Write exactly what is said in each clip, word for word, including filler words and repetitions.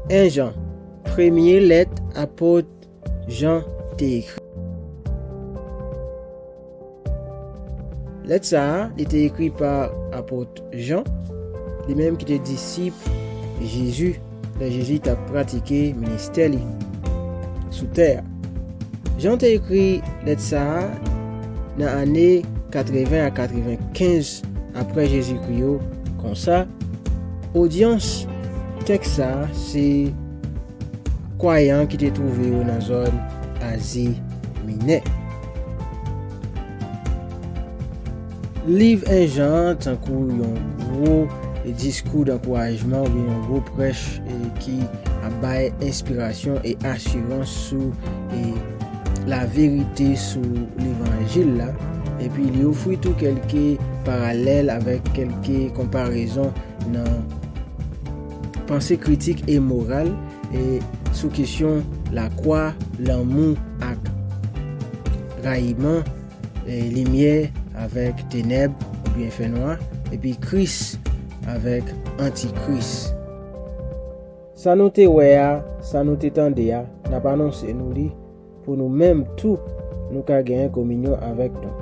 En Jan, premye lèt apot Jan te ekri. Lèt sa a, li te ekri pa apot Jan, li menm ki te disip Jezi, lè Jezi t ap pratike ministè li sou tè a. Jan te ekri lèt sa a nan ane katreven a katrevenkenz apre Jezikri yo, konsa, odyans tèks sa a se kwayan ki te twouve yo nan zòn Azi Minè. Liv En Jan an tankou yon gwo diskou dankourajman oubyen yon gwo prèch, e, ki ap bay enspirasyon e asirans sou, e, laverite sou levanjil la. Epi li ofri tou kèlke paralèl avèk kèlke konparezon nan panse kritik e moral, e sou kesyon lakwa, lanmou ak rayiman, e limyè avèk tenèb oubyen fènwa, epi Kris avèk antikris. Sa nou te wè a, sa nou te tande a, n ap anonse nou li, pou nou menm tou, nou ka genyen kominyon avèk nou.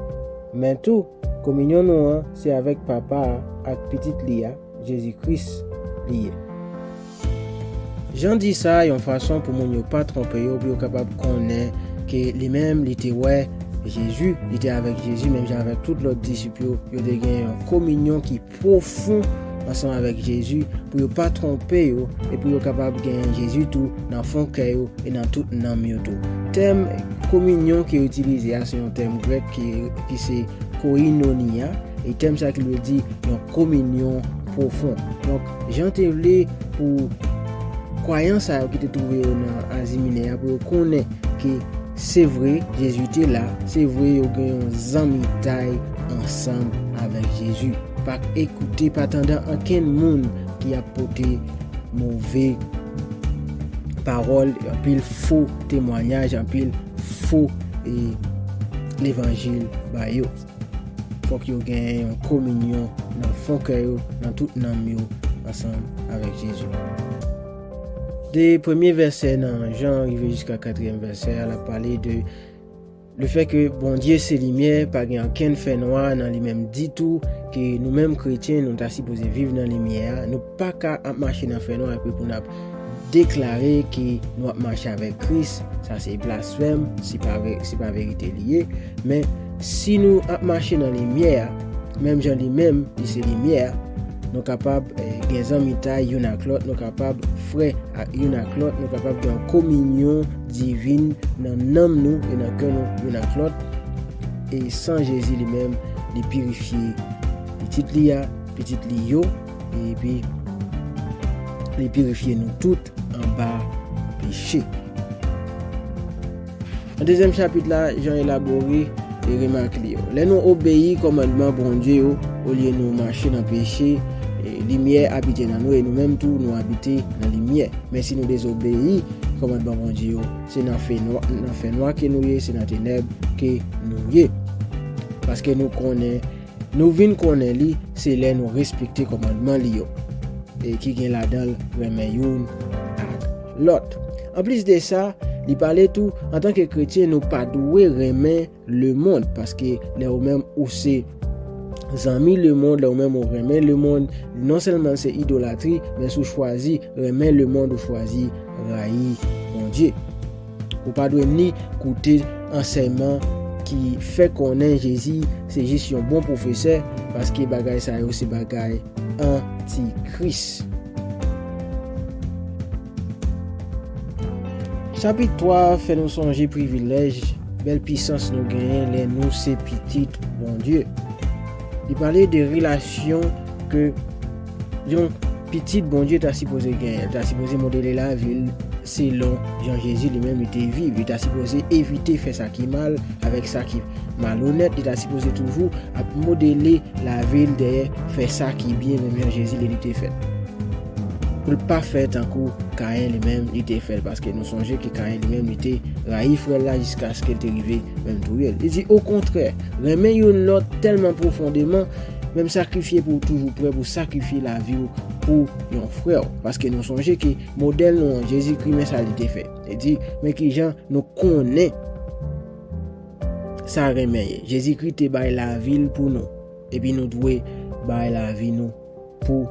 Men tou, kominyon nou an, se avèk Papa a ak Pitit li a, Jezi Kris, li ye. Jan di sa yon fason pou moun yo pa twonpe yo, pou yo kapab konnen ke li menm, li te wè Jezi, li te avèk Jezi, menm jan avèk tout lòt disip yo, yo te gen yon kominyon ki pwofon ansanm avèk Jezi, pou yo pa twonpe yo, e pou yo kapab gen Jezi tou nan fon kè yo e nan tout nanm yo tou. Tèm kominyon ke yo itilize a, se yon tèm grèk ki, ki se koinonia, e tèm sa ki vle di yon kominyon pwofon. Donk, Jan te vle pou kwayan sa yo ki te twouve yo nan Azi Minè a, pou yo konnen ke se vre, Jezi te la, se vre, yo gen yon zanmitay ansanm avèk Jezi. Pa ekoute, pa tande ankenn moun ki ap pote move pawòl, anpil fo temwayaj, anpil fo, e, levanjil ba yo. Fòk yo gen yon kominyon nan fon kè yo, nan tout nanm yo, ansanm avèk Jezi. De premye vèsè nan Jan rive jiska katriyèm vèsè a, l ap pale de lefètke Bondye se limyè, pa gen okenn fènwa nan li menm ditou, ke nou menm kretyen, nou ta sipoze viv nan limyè a. Nou pa ka ap mache nan fènwa epi pou n ap deklare ke nou ap mache avèk Kris. Sa se blasfèm, se pa ve-, se pa verite li ye. Men, si nou ap mache nan limyè a, menm jan li menm, li se limyè a, nou kapab, eh, gen zanmitay youn ak lòt, nou kapab frè ak youn ak lòt, nou kapab gen yon kominyon divin nan nanm nou e nan kè nou youn ak lòt. E san Jezi li menm, li pirifye pitit li a, pitit li yo, epi li pirifye nou tout anba peche. Nan dezyèm chapit la, Jan elabore e remak li yo. Lè nou obeyi kòmandman Bondye yo, olye nou mache nan peche, e limyè abite nan nou, e nou menm tou, nou abite nan limyè. Men si nou dezobeyi kòmandman Bondye yo, se nan fènwa, nan fènwa ke nou ye, se nan tenèb ke nou ye. Paske nou konnen, nou vin konnen li, se lè nou respekte kòmandman li yo, e ki gen ladan l renmen youn ak lòt. Anplis de sa, li pale tou, antanke kretyen, nou pa dwe renmen lemonn, paske lè ou menm ou se zanmi lemonn, lè ou menm ou renmen lemonn, non sèlman se idolatri, men si w chwazi renmen lemonn, ou chwazi rayi Bondye. Ou pa dwe ni koute ansèyman ki fè konnen Jezi se jis yon bon pwofesè, paske bagay sa yo se bagay antikris. Chapit twa fè nou sonje privilèj, bèl pisans nou genyen lè nou se pitit Bondye. Li pale de relasyon ke yon pitit Bondye ta sipoze genyen. Li ta sipoze modele lavi l selon jan Jezi li menm li te viv. Li ta sipoze evite fè sa ki mal avèk sa ki malonèt. Li ta sipoze toujou ap modele lavi l dèyè fè sa ki byen, menm jan Jezi li, li te fè. Pou l pa fè tankou Kayen li menm li te fè l, paske nou sonje ke Kayen li menm li te rayi frè l la jiskaske l te rive menm touye l. Li di, okontrè, renmen youn lòt tèlman pwofondeman, menm sakrifye pou w toujou prè pou sakrifye lavi w pou yon frè w. Paske nou sonje ke modèl nou an, Jezikri, men sa li te fè. Li di, men kijan nou konnen sa renmen ye. Jezikri te bay lavi l pou nou. Epi nou dwe bay lavi nou pou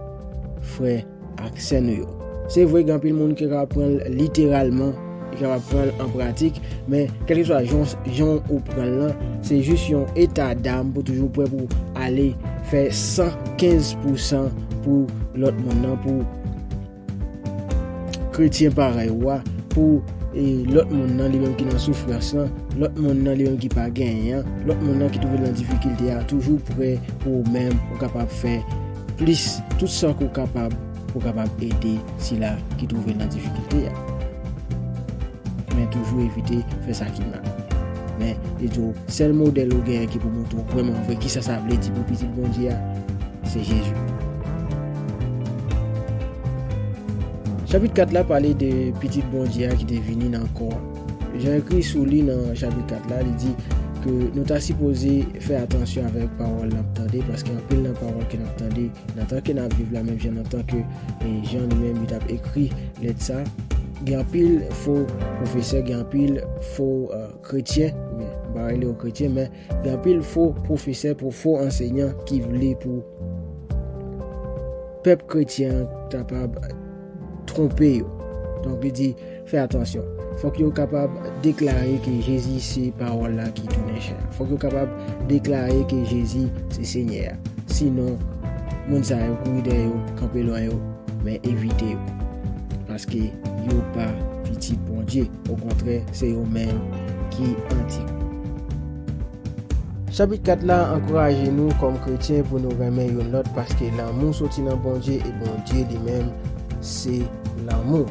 frè ak sè nou yo. Se vre, gen anpil moun ki kapab pran l literalman, ki kapab pran l an pratik, men kèlkeswa jan, jan ou pran l lan, se jis yon eta dam pou toujou prè pou ale fè san kenz pousan pou lòt moun nan, pou kretyen parèy ou a, pou e, lòt moun nan, li menm ki nan soufrans lan, lòt moun nan, li menm ki pa genyen an, lòt moun nan ki twouve l nan difikilte a, toujou prè pou ou menm, ou kapab fè plis, tout sa ke w kapab, pou w kapab ede sila ki twouve l nan difikilte a. Men toujou evite fè sa ki mal. Men, li di w, sèl modèl ou genyen ki pou montre w vrèman vre kisa sa vle di pou pitit Bondye a, se Jezi. Chapit kat la pale de pitit Bondye a ki te vini nan kò a. Jan ekri sou li nan chapit kat la, li di ke nou ta sipoze fè atansyon avèk pawòl n ap tande, paske anpil nan pawòl ke n ap tande, nan tan ke n ap viv la, menm jan nan tan ke, e, Jan li menm li t ap ekri lèt sa, gen anpil fo pwofesè, gen anpil fo, e, kretyen, men, m pa rele yo kretyen, men gen anpil fo pwofesè, pou fo ansèyan ki vle pou pèp kretyen an kapab twonpe yo. Donk, li di, fè atansyon. Fòk yo kapab deklare ke Jezi se pawòl la ki tounen chè a. Fòk yo kapab deklare ke Jezi se Senyè a. Sinon, moun sa yo kouri dèyè yo, kanpe lwen yo, men evite yo. Paske yo pa pitit Bondye. Okontrè, se yo menm ki anti. Chapit kat la ankouraje nou kòm kretyen pou nou renmen youn lòt, paske lanmou soti nan Bondye, e Bondye li menm se lanmou.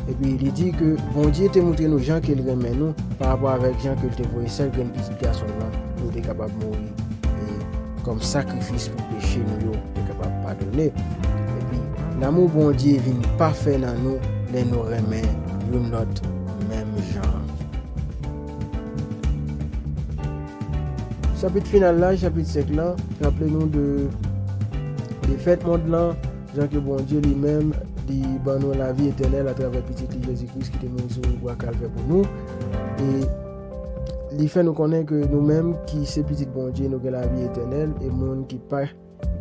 Epi li di ke Bondye te montre nou jan ke l renmen nou pa rapò avèk jan ke l te voye sèl grenn pitit gason l lan pou l te kapab mouri, e, kòm sakrifis pou peche nou yo te kapab padone. Epi lanmou Bondye vin pafè nan nou lè nou renmen youn lòt menm jan an. Chapit final la, chapit senk lan, raple nou de defèt mond lan, jan ke Bondye li menm, li ban nou lavi etènèl atravè Pitit li Jezi Kris ki te mouri sou bwa Kalvè pou nou. E li fè nou konnen ke nou menm ki se pitit Bondye, nou gen lavi etènèl, e moun ki pa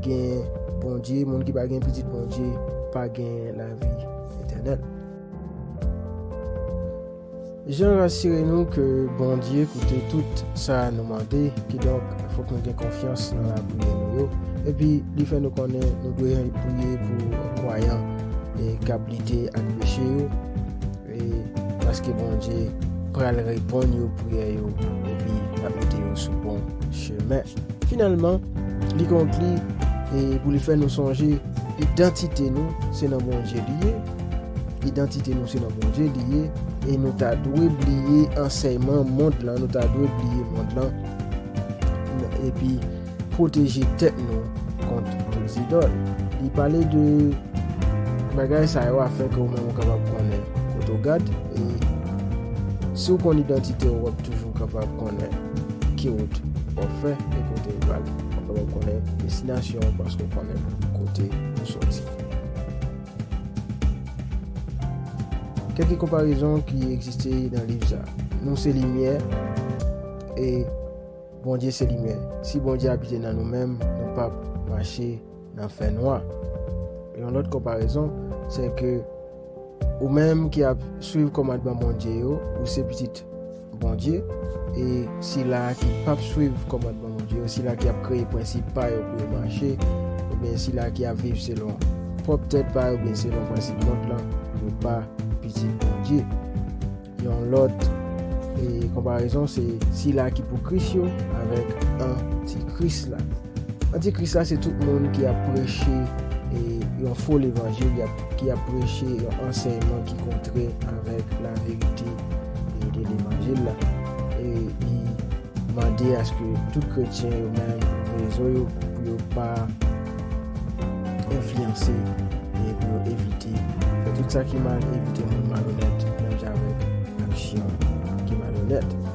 gen Bondye, moun ki pa gen Pitit Bondye, pa gen lavi etènèl. Jan rasire nou ke Bondye koute tout sa nou mande, kidonk, fòk nou gen konfyans nan lapriyè nou yo. Epi, li fè nou konnen nou dwe priye pou kwayan, e, k ap lite ak peche yo, e, paske Bondye pral reponn yo priyè yo, epi l ap mete yo sou bon chemen. Finalman, li konkli, e, pou li fè nou sonje idantite nou, se nan Bondye li ye. Idantite nou, se nan Bondye li ye. E nou ta dwe bliye ansèyman mond lan, nou ta dwe bliye mond lan. Epi, pwoteje tèt nou kont tout zidòl. Li pale de bagay sa yo afin ke ou menm ou kapab konnen kote w gad. E si w konn idantite w, w ap toujou kapab konnen ki wout w ap fè e kote w prale. W ap kapab konnen destinasyon w paske w konnen kote ou soti. Kèk konparezon ki egziste nan liv sa. Nou se limyè e Bondye se limyè. Si Bondye abite nan nou menm, nou p ap mache nan fènwa. Yon lòt konparezon, se ke ou menm ki ap swiv kòmandman Bondye yo, ou se pitit Bondye. E sila ki p ap swiv kòmandman Bondye yo, sila ki ap kreye prensip pa yo pou yo mache, oubyen sila ki ap viv selon pwòp tèt pa yo, oubyen selon prensip mond lan, yo pa pitit Bondye. Yon lòt, e, konparezon, se sila ki pou Kris yo avèk antikris la. Antikris la, se tout moun ki ap preche, e, yon fo levanjil, y ap, ki ap preche yon ansèyman ki kontrè avèk laverite, e, de levanjil la. E li mande aske tout kretyen yo menm, rezo yo, pou yo pa enfliyanse e pou yo evite fè tout sa ki mal, evite moun malonèt, menm jan avèk aksyon ki malonèt.